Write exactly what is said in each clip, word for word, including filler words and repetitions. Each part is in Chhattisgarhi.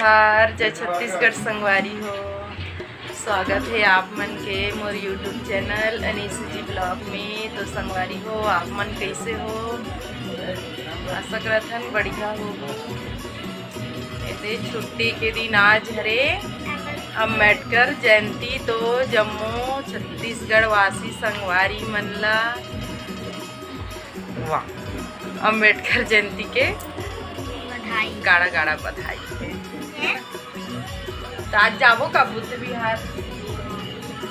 नमस्कार, जय छत्तीसगढ़ संगवारी हो। स्वागत हे आप मन के मोर YouTube चैनल अनीस जी ब्लॉग में। तो संगवारी हो, आप मन कैसे हो? आशा करत हन बढ़िया हो। एदे छुट्टी के दिन आज हरे अम्बेडकर जयंती, तो जम्मो छत्तीसगढ़ वासी संगवारी मन ला, वाह, अम्बेडकर जयंती के बधाई। गाड़ा गाड़ा बधाई। हैं? तो आज जाबो का बुद्ध विहार?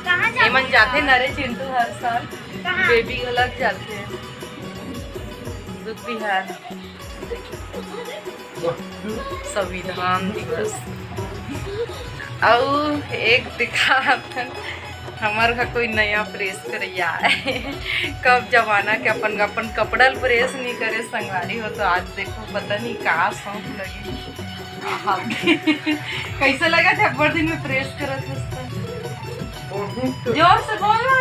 कहाँ जाबो एमन जाथे यार? न रे चिंटू, हर साल कहाँ? बेबी घलक जाथे बुद्ध विहार। संविधान दिवस। अउ एक दिखा, हमर घर कोई नया प्रेस करैया आय। कब जमाना के अपन अपन कपड़ा ल प्रेस नहीं करे संगवारी हो, तो आज देखो पता नहीं का शौक लगे। आहा। कैसे लगथे अब्बड़ दिन में प्रेस करत हस त? जोर से बोल ना।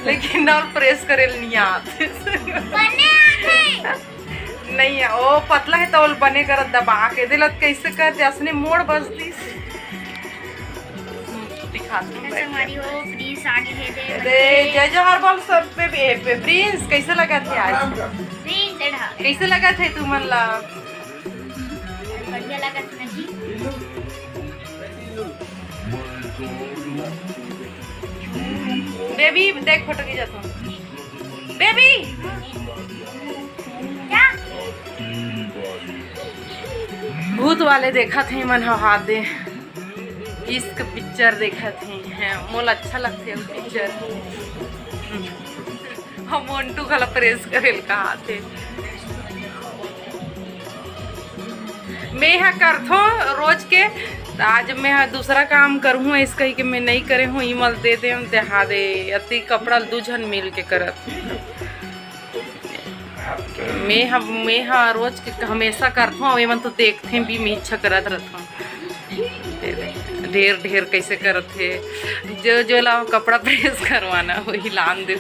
लेकिन और प्रेस करे ल नहीं आत। बने आथे। नहीं, ओ पतला हे तो ओल बने करत दबा के दिलत, कैसे करते असने मोड़ बजती से। दिखा दूँ ऐसे बैठ के। हमारी हो, प्लीज आगे दे दे। अरे, जय जोहार बोल सब पे, पे, पे, प्रिंस, कैसे लगथे आज? प्रिंस, एढ़ा। कैसे लगथे तुमन ला? बढ़िया लगथे ना जी। बेबी, देख फोटो खींचत हूँ। बेबी! भूत वाले देखत हे मन ह, हाथ दे। इश्क पिक्चर देखत हे, हैं, मोला अच्छा लगथे वो पिक्चर। हम मोंटू घला प्रेस करे ल कहाथे। मैं ह करथों रोज के, आज मैं ह दूसरा काम करहूँ, इस कही के मैं नहीं करे हूँ, इमल दे दे, देहा दे, अति कपड़ा ल दू झन मिल के करत। मैं ह, मैं ह रोज के हमेशा करथों, अउ एमन तो देखथे भी, मैं इच्छा करत रहथों। ढेर ढेर कैसे करत हे, जो जो ला कपड़ा प्रेस करवाना, वही लान दे,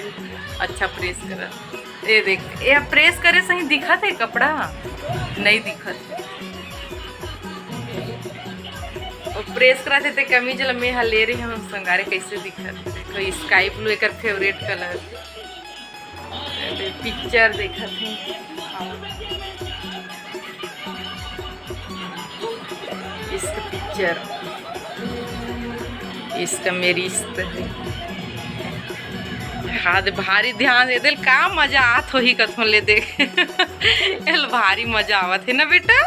अच्छा प्रेस करत। ये देख, ये प्रेस करे सही दिखत हे कपड़ा? नहीं दिखत हे। वो प्रेस कराथे ते कमीज ल मैं ह ले रहे हूँ संगारे, कैसे दिखत हे। कोई स्काई ब्लू एकर फेवरेट कलर। अरे पिक्चर देखत हे। इश्क पिक्चर, इश्क मेरी इश्क है। हाँ, दे भारी ध्यान दे दिल, का मजा आत होही कथों ले देख। एल भारी मजा आवत हे ना बेटा?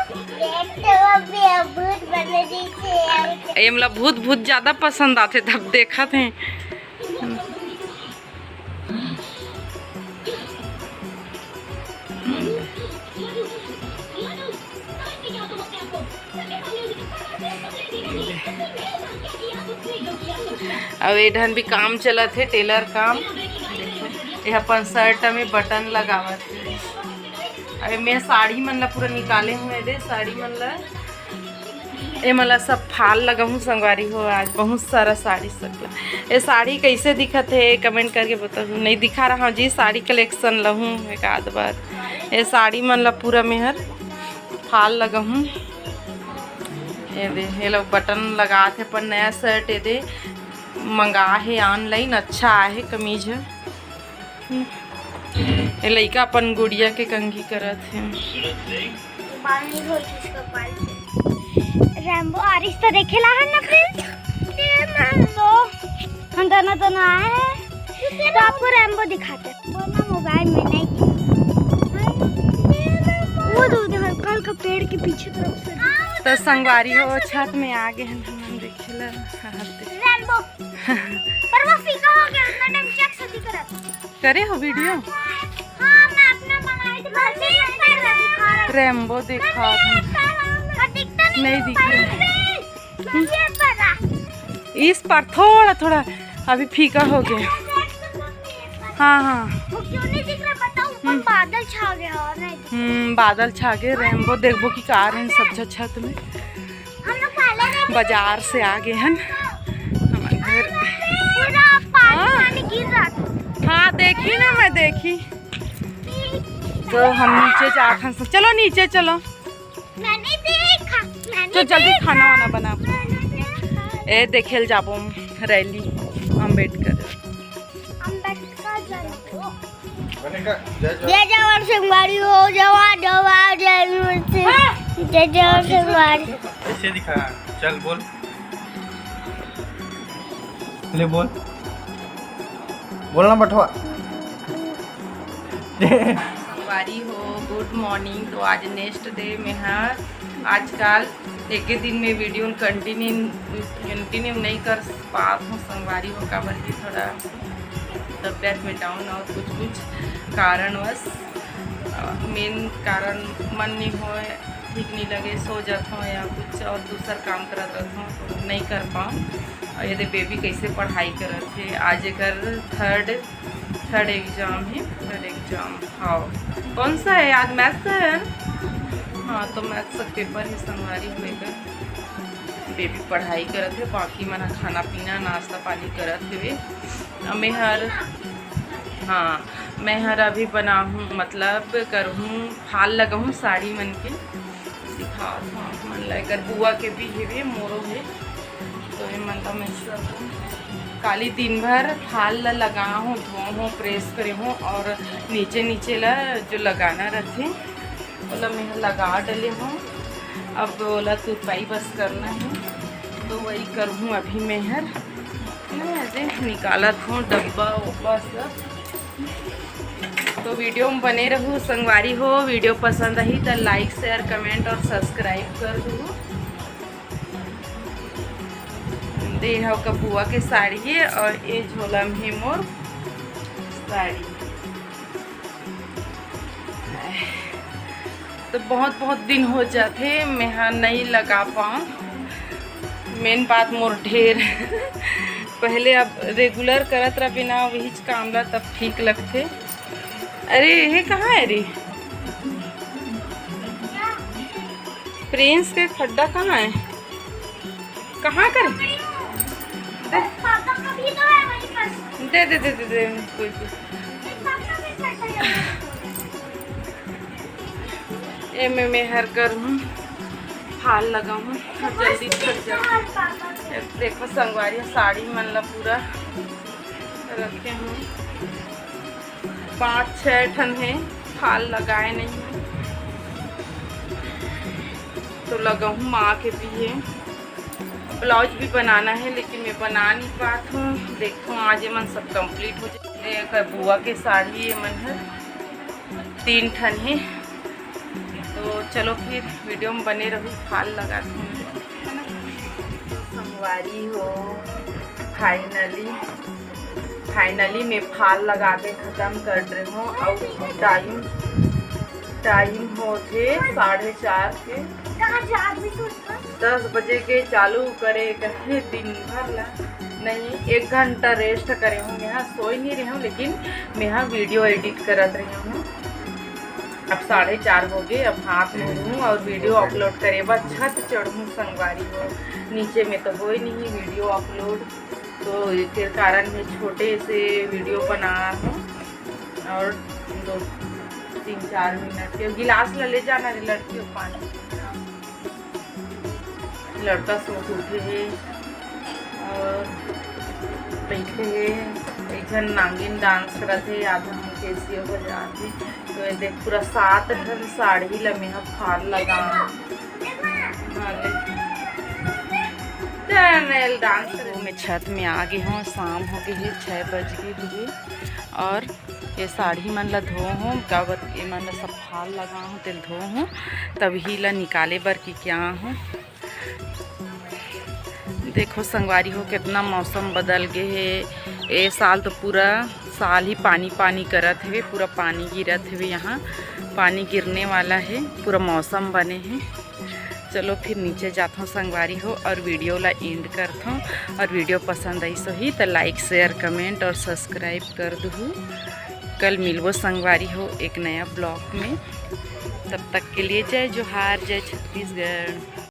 भूत बने दिखे। एमला भूत, भूत ज्यादा पसंद आथे, तब देखत हे। अब ए ढन भी काम चलत हे, टेलर काम। ये अपन शर्ट में बटन लगावत हे। अरे मैं साड़ी मन ला पूरा निकाले हूँ, दे साड़ी मन ला। ए मला सब फाल लगाहूँ संगवारी हो, आज बहुत सारा साड़ी सकला। ए साड़ी कैसे दिखत हे, कमेंट करके बताहू। नहीं दिखा रहा हूँ जी, साड़ी कलेक्शन लहूँ एक आध बार। ए साड़ी मन ला पूरा मेहर फाल लगाहूँ। ये दे, ये लोग बटन लगात हे, पर नया शर्ट ये दे मंगा हे ऑनलाइन, अच्छा आहे कमीज हे। ये लइका अपन गुड़िया के कंघी करत हे। बाल नहीं धोई थी इसका बाल से। रैम्बो आरिस तो देखे ला है ना प्रिंस? ये रैम्बो। हम दोनों दोनों आए हैं। तो आपको रैम्बो दिखाते हैं। वो ना मोबाइल में नहीं। वो दो उधर हल्का हल्का पेड़ के पीछे तरफ से। तो संगवारी हो, छत में आ गए हैं हम, देखे ला। हाँ, हाँ, देख। रैम्बो। पर वो फीका हो गया, उतना टाइम चेक से दिख रहा था। करे हो वीडियो? हाँ, मैं अपना बनाई थी, पर फिर मैं दिखा रहा हूँ। रैम्बो देखा मम्मी, था। पर दिखता नहीं नहीं है, दिख पर रहा। मम्मी, ये पर रहा। इस पर थोड़ा थोड़ा अभी फीका हो गया। हाँ, हाँ। वो क्यों नहीं दिख रहा बताओ, ऊपर हम्म। बादल छा गया और नहीं। हम्म, बादल छा गए, रैम्बो देखबो कि का रहे सब छत में। हम लोग पहले देखे बाजार से आ गए हन हमारे घर। पूरा पानी हाँ। पानी गिर रहा था। हाँ, देखी ना, मैं देखी। तो हम नीचे जात हन सब। चलो नीचे चलो। मैंने देखा। तो जल्दी खाना वाना बना। ए, देखे ल जाबो हम रैली अम्बेडकर। अम्बेडकर जयंती। जय जवान संगवारी हो, जवान, जवान, जय जवान, जय जवान संगवारी। ऐसे दिखा, चल बोल, ले बोल, बोलना बठवा। संगवारी हो, गुड मॉर्निंग। तो आज नेक्स्ट डे में है। आजकल एक ही दिन में वीडियो कंटिन्यू कंटिन्यू नहीं कर पात हूँ संगवारी हो, काबर कि थोड़ा तबीयत में डाउन और कुछ कुछ कारणवश, मेन कारण मन नहीं होए, ठीक नहीं लगे, सो जात हूँ या कुछ और दूसर काम करत रहत हूँ, तो नहीं कर पाऊँ। और ये दे बेबी कैसे पढ़ाई करत हे, आज एकर थर्ड थर्ड एग्जाम है, थर्ड एग्जाम। हाँ, कौन सा है? आज मैथ्स का है ना? हाँ, तो मैथ्स का पेपर है संगवारी हो। एकर बेबी पढ़ाई करत हे, बाकी मन ह खाना पीना, नाश्ता पानी करत हवे। अब मैं हर, हाँ, मैं हर अभी बनाहूँ, मतलब करहूँ, फाल लगाहूँ साड़ी मन के। दिखात हूँ आप मन ला, एकर बुआ के भी हेवे, मोरो हे। तो ये मन ला मैं सब काली दिन भर फाल ला लगा हूँ, धो हूँ, प्रेस करे हूँ और नीचे नीचे ला जो लगाना रहथे ओला मैं लगा डले हूँ। अब ओला तुरपाई बस करना है, तो वही करहूँ अभी मैं हर। मैं ऐसे निकालत हूँ डब्बा उब्बा सब। तो वीडियो में बने रहू संगवारी हो, वीडियो पसंद आही त लाइक, शेयर, कमेंट और सब्सक्राइब कर दू। दे हव का बुआ के साड़ी है और ये झोला में है मोर साड़ी। तो बहुत बहुत दिन हो जाथे मैं हा नहीं लगा पाऊँ। मेन बात मोर ढेर पहले अब रेगुलर करत रह बिना वहीच काम ला तब ठीक लगथे। अरे ये कहाँ है रे? प्रिंस के खड्डा कहाँ है? कहाँ कर? दे। पापा का भी तो है वहीं पर। दे, दे, दे, दे, दे, कोई, कोई। पापा भी खड्डा है। ए में मैं हर कर हूँ, फाल लगा हूँ, जल्दी छट जाए। पापा का। ए देखो संगवारी, साड़ी मन ला पूरा रखे हूँ, पाँच छः ठन है, फाल लगाए नहीं हूँ, तो लगाहूँ माँ के भी है। ब्लाउज भी बनाना है, लेकिन मैं बना नहीं पात हूँ। देखो आज ये मन सब कंप्लीट हो जाए। ये एकर बुआ के साड़ी ये मन है, तीन ठन है। तो चलो फिर वीडियो में बने रहू, फाल लगात हूँ। संगवारी हो, फाइनली, फाइनली मैं फाल लगा के खत्म कर रही हूँ। और टाइम, टाइम होथे साढ़े चार के। कहाँ जा भी सोचता? दस बजे के चालू करे कहे दिन भर ला, नहीं, एक घंटा रेस्ट करे हूँ। मैं हा सोई नहीं रही हूँ, लेकिन मैं हा वीडियो एडिट करत रही हूँ। अब साढ़े चार हो गए, अब हाथ मुड़हूँ और वीडियो अपलोड करे बर छत चढ़हूँ संगवारी हो। नीचे में तो होए नहीं वीडियो अपलोड, तो एकर कारण मैं छोटे से वीडियो बना हूँ और दो तीन चार मिनट के गिलास ला ले जाना रे लड़की, पानी। लड़का सो के उठे हे और बैठे हे। एक झन नागिन डांस करत हे, आधा हम कैसियो बजात हे। तो ये देख, पूरा सात ठन साड़ी ला मेहा फाल लगा। हाँ, ले। चल, डांस करे। मैं छत में आ गई हूँ, शाम हो गई है, छः बज गई है और ये साड़ी मन ला धो हूँ, काबर ये मन ला सब फाल लगा हूँ, तेल धो हूँ, तभी ला निकाले बर की क्या हूँ। देखो संगवारी हो, कितना मौसम बदल गए है। ए साल तो पूरा साल ही पानी पानी करत हवे, पूरा पानी गिरत हवे, यहाँ पानी गिरने वाला है, पूरा मौसम बने है। चलो फिर नीचे जात हूँ संगवारी हो और वीडियो ला एंड करत हूँ। और वीडियो पसंद आई सो ही तो लाइक, शेयर, कमेंट और सब्सक्राइब कर दू। कल मिलबो संगवारी हो एक नया ब्लॉग में। तब तक के लिए जय जोहार, जय छत्तीसगढ़।